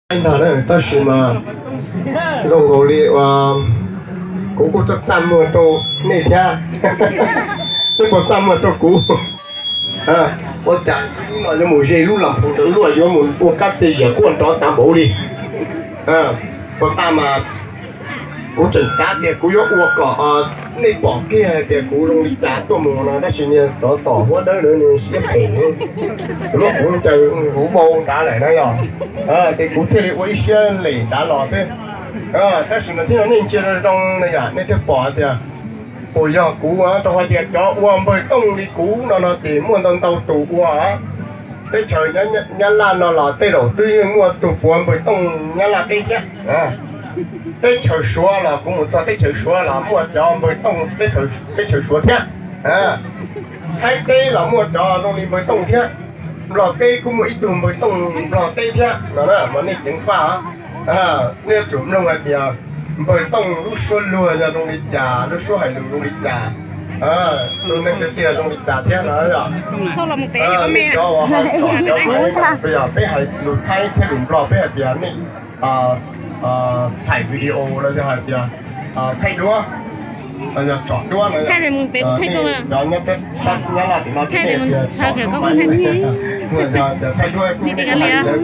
ntag na, tab sis mas zoo nkaus li uas kuv kuj txaj txaj muag rau nej thiab, nej puas txaj muag rau kuv? Ua cas no yuav mus ze lub las phoos ntawd luaj, yuav mus ua kab txias yam quaj nrov tas npaum li. Puas tas mas kuv tseem xav tias kuv yuav ua kom nej pom kiag hais tias kuv zoo li cas tuaj mus no, tab sis niag tsov tom huab dawb ntawd nws siab phem, muab kuv ncaws huv vau nrad lawm na yog. Ces kuv thiaj li ua ib siab lem nrad los xwb. Tab sis mas thiab no nej ntsia zoo zoo na yom, nej thiaj pom tias puas yog kuv, rau qhov tias cov ua npawg tooj li kuv no no ces muaj ntau ntau tus ua. Teb chaws Nyab Laj no los tej zaum twb yeej muaj tus puav npawg tooj Nyab Laj teb thiab. Teb chaws Suav los kuv mus txog teb chaws Suav los muaj cov npawg tooj teb chaws Suav thiab. Thaib teb los muaj cov zoo li npawg tooj thiab. Nplog teb kuj muaj ib tug npawg tooj Nplog teb thiab no na, mas nej ceev faj. Nej yuav tsum mloog hais tias npawg tooj lub suab luag yog zoo li cas, lub suab hais lus zoo li cas, tus neeg tiag tiag zoo li cas thiab no yom. Nej cov uas ho tsom cov, yog peb hais lus Thaib thiab lus Nplog peb hais tias nej thaij video los yog hais tias thaij duab, los yog tsom duab no. Cov nyob teb Nyab Laj tim no teb tias thaij duab, kuv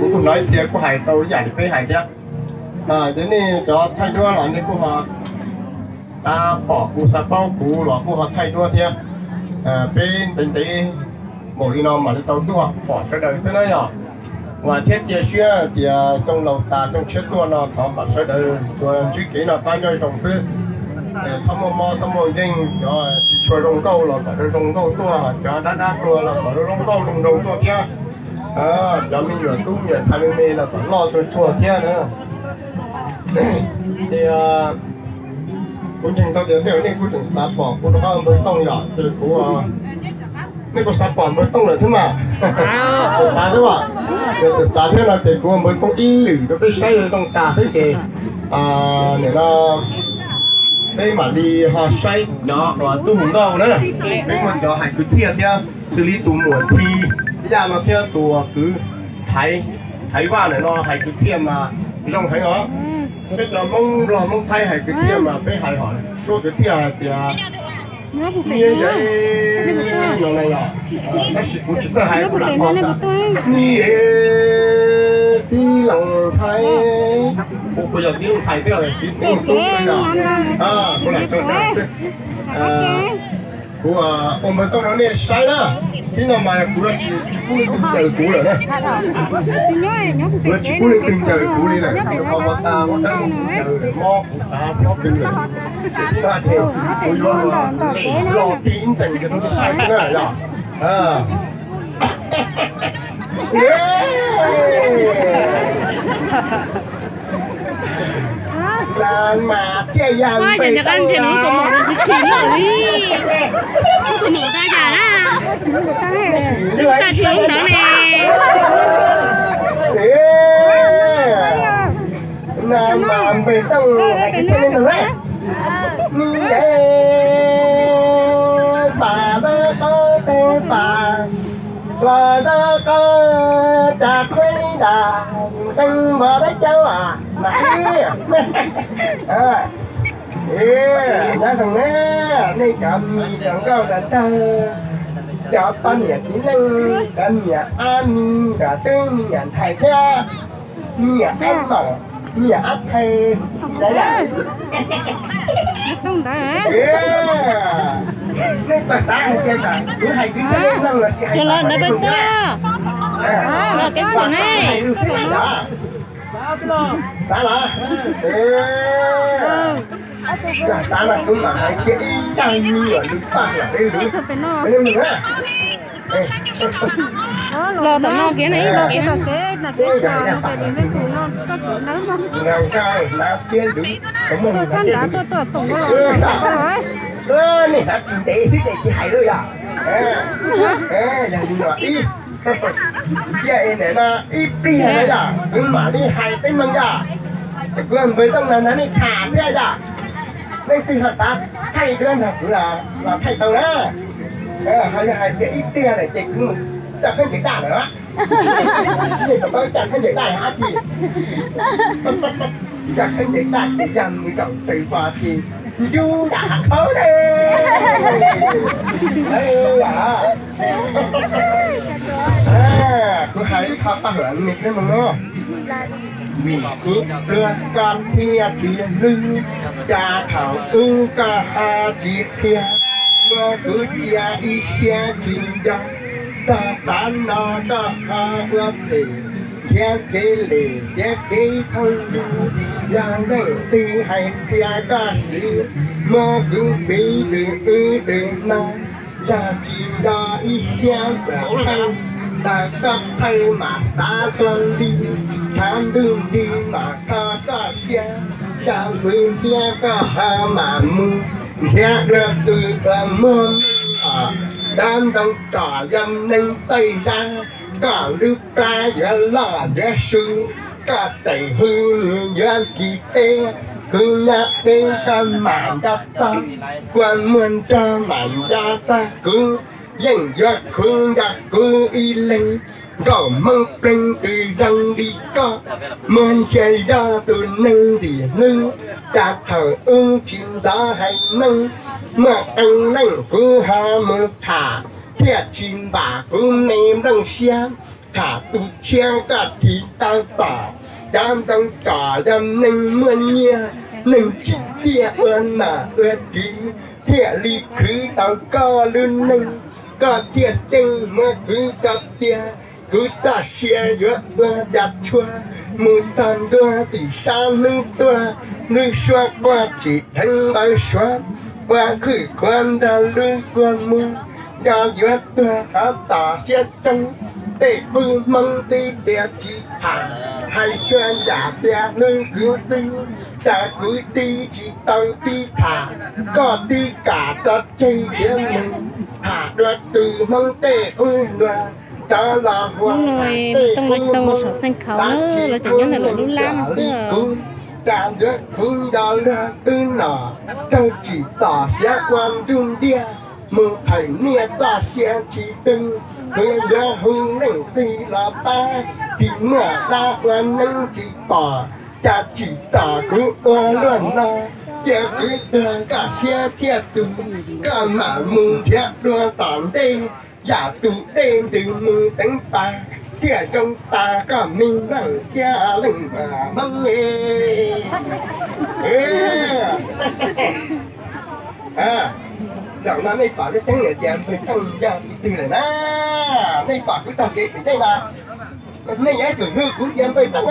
kuj hnov ib tias kuj hais tau ib yam li peb hais thiab. Ces nej cov thaij duab los nej kuj ho xav pom kuv xav paub kuv los kuj ho thaij duab thiab. Peb ntev ntev npaum li no mam li tau tuaj pom sawv daws xwb na yom. Uas thiab cia siab tias xyoo laus tas xyoo tshiab tuaj no thov kom sawv daws tsuas ntsib kev noj qab nyob zoo xwb. Txhob muaj mob txhob muaj nkeeg, cov tsis tshua zoo nkauj los kom zoo zoo nkauj tuaj, cov dab dab tuaj los kom zoo zoo nkauj zoo zoo tuaj thiab. Cov me nyuam tub me nyuam ntxhais me me los kom loj tuaj tsuag thiab na. Ces kuv ntseeg tau tias tej zaum nej kuj tseem xav pom kuv rov qab ua npawg tooj yom, ces kuv, nej puas xav pom npawg tooj lawm thiab mas? Puas xav thiab as? Yog tseem xav thiab no ces kuv ua npawg tooj ib lwm rau peb saib zoo tas xwb ces nim no peb mam li ho saib cov uas tub mus nkauj na. Peb muaj cov hais kwv txhiaj thiab, xws li tus muam Thi Yaj no thiab tus kwv Thaiv, Thaiv Vaj ntawm no hais kwv txhiaj mas zoo heev os. Peb cov Hmoob Nplog Hmoob Thaib hais kwv txhiaj mas peb hais hom suab kwv txhiaj hais tias niam yais no na yom. Tab sis kuv tsis tau hais, kuv lam txog niam tij laug Thaib, kuv yog tij laug Thaib thiab tij laug Tub yom. Kuv lam txog, kuv ua npawg tooj rau nej saib na. Tib no mas kuv tsis pub leej twg ncaws kuv lawm na. Kuv tsis pub leej twg ncaws kuv li lawm, rau qhov ua tas ua dawb mus kuv ncaws lawm mob kuv tav pob kws lawm. Ces tib no ces kuv yuav lem los tij ib ntxees rau nej saib na yom. Mas thiaj yog npawg tooj na. No mas npawg tooj hais kwv txhiaj li no na. Ni es pas dawb qaub teb pas, hlo dawb qaub tsa qhuaib das, ntees npog dawb caub mas ib. Nyob zoo na, nej cov me nyuam nkauj nram tawg, cov poj niam txiv neej, cov me nyuam ab mi nram teb, me nyuam ntxhais thiab, me nyuam ab maum, me nyuam ab phais, nej puas xav hais tias kuv hais kwv txhiaj li no los tsis hais, los kev txom ne, hais lus xwb na yom? Xav los? Xav mas kuv mam hais kiag ib zaj me nyuam lus paj lawm li lus. Los tom no kev na, los kev tom kev na, kev tsho no ces li me tus no koj kev ntawd no. Tuaj sab nrad tuaj tuaj koom ko los ko los. Nej hnav tsis ntev xwb ces tsis hais lawm yom. Yog li no ib, cia es nim no ib pliag na yom, kuv mam li hais teeb meem yom. Kuv npawg tooj na, nej tham thiab yom. Leej twg ho xav thaij duab nrog kuv los thaij tau na. Ho yog hais tias ib pliag lawm ces kuv mus Caj khaub ncaws daj lawm, nej puas paub caj khaub ncaws daj yog dab tsi? Caj khaub ncaws daj ces yog mus zaum tes pos ces ncu nram hav khauv ne. Kuv hais ib qho paj huam me thiab no na. Vim kuv pluag koj thiaj tsis hlub, cas thaum ub koj ho tsis qhia, muab kuv cia ib siab tsis nco. Txog tav no koj ho ua phem, nrhiav kev lem nrhiav kev thooj lus, yog leej twg hais qhia koj siv, muab kuv piv lwm wb lwm no. Yog tsis nco ib siab ntawm koj, ntawm koj txhawj mam xav tuag li, tshav ntuj nti mam kho koj sia, yog vwm ntiab koj ho mam mus nrhiav dua tus uas muag meej os. Dab ntoo tsom yog neeg tawj zab, koj lub plab yuav loj yuav su, koj txawm hu nws yuav tsis teb, kuv nyob deb koj mam nco tog, kua muag nrog mam nco tag kuv, yeej yuav khuv nco kuv ib leeg. Nkauj Hmoob pleeg kws zoo li koj, muag ntsia zog tus neeg ntxim hlub, cas thaum ub tsis ntxov hais meej, muaj qee leej kuv ho mus tham, thiaj tsis npam kuv me nplooj siab. Tham tus tshiab koj tsis tau tom, cov ntoo tsom yog neeg muaj nyiaj, neeg tsim txiaj ua nom ua tswv, thiaj li khwv tau koj lub neej. Koj thiaj ceeb muab kuv tso cia, kuv txoj sia yuav ua cas tshua, mus txog ntua tim sab hnub tuaj, lub suab quaj tsis dheev ntawd suav, ua khwj khuav nrog lub kua muag, nco yuav tuag qhov txos siab tsoog. Tej qub Hmoob twb tias tsis tham, hais tsuas yam tias hlub kwv tij, cas kwv tij tsis tau pib tham. Koj twb kam tso tseg khiav mus, tham dua tus Hmoob tej qub hluas, rov los huas tham tej qub Hmoob, tab tsis ua neeg yam li kuv, cas yuav khuv nco luag twb nom, raug tsim txom xyav ua nruj ntiag, mus thawm niaj txoj sia tsis tu, kuv yuav hu leej twg los pab, tsis muaj dab ua neeb tsis pom, cas tsim txom kuv ua luaj no, cia kuv tuag koj siab thiaj tus, koj mam mus nrhiav dua tom ntej, yam tus dej ntws mus teev pas, thiaj zoo tas koj me nplooj siab leej Hmoob. Zaum no nej pom lub teeb niam tias npawg Tooj yog tus twg lawm na? Nej pom kuv tog kev pem tej mas, nej yuav tsum hu kuv tias npawg Tooj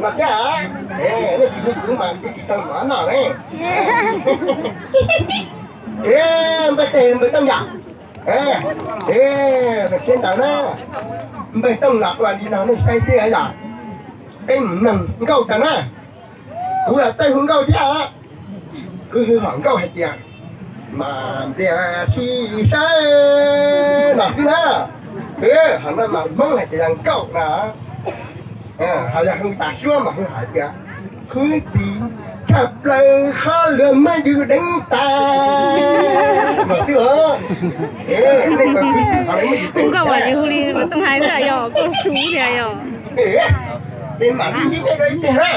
mas thiab. Nej tsis hu kuv mas kuv tsis tau mov noj ne. Npawg Tooj, npawg Tooj yom, siab ntawd na, npawg Tooj los ua li no nej saib thiab yom. Peb mus mloog nkauj tau na. Kuv los txawj hu nkauj thiab. Kuv hu hom nkauj hais tias, mas ntiag sib saib los xwb na. Hom no mas Hmoob hais tias yog nkauj na. Ho yog hu tas suab mas hu hais tias, khwv tij tshaj plaws qhov luag muab yus deev tas. Mas xwb os. Nej ua khwv tij qhov luag muab yus deev tas. Nkauj mas yus hu li Tooj hais xwb yog nkauj su tiag yog. Ces mam li ib tiag na.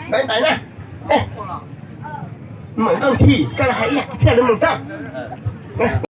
Npawg Tooj na. Mam nkauj nthi koj los hais ib yam thiaj li mus txog.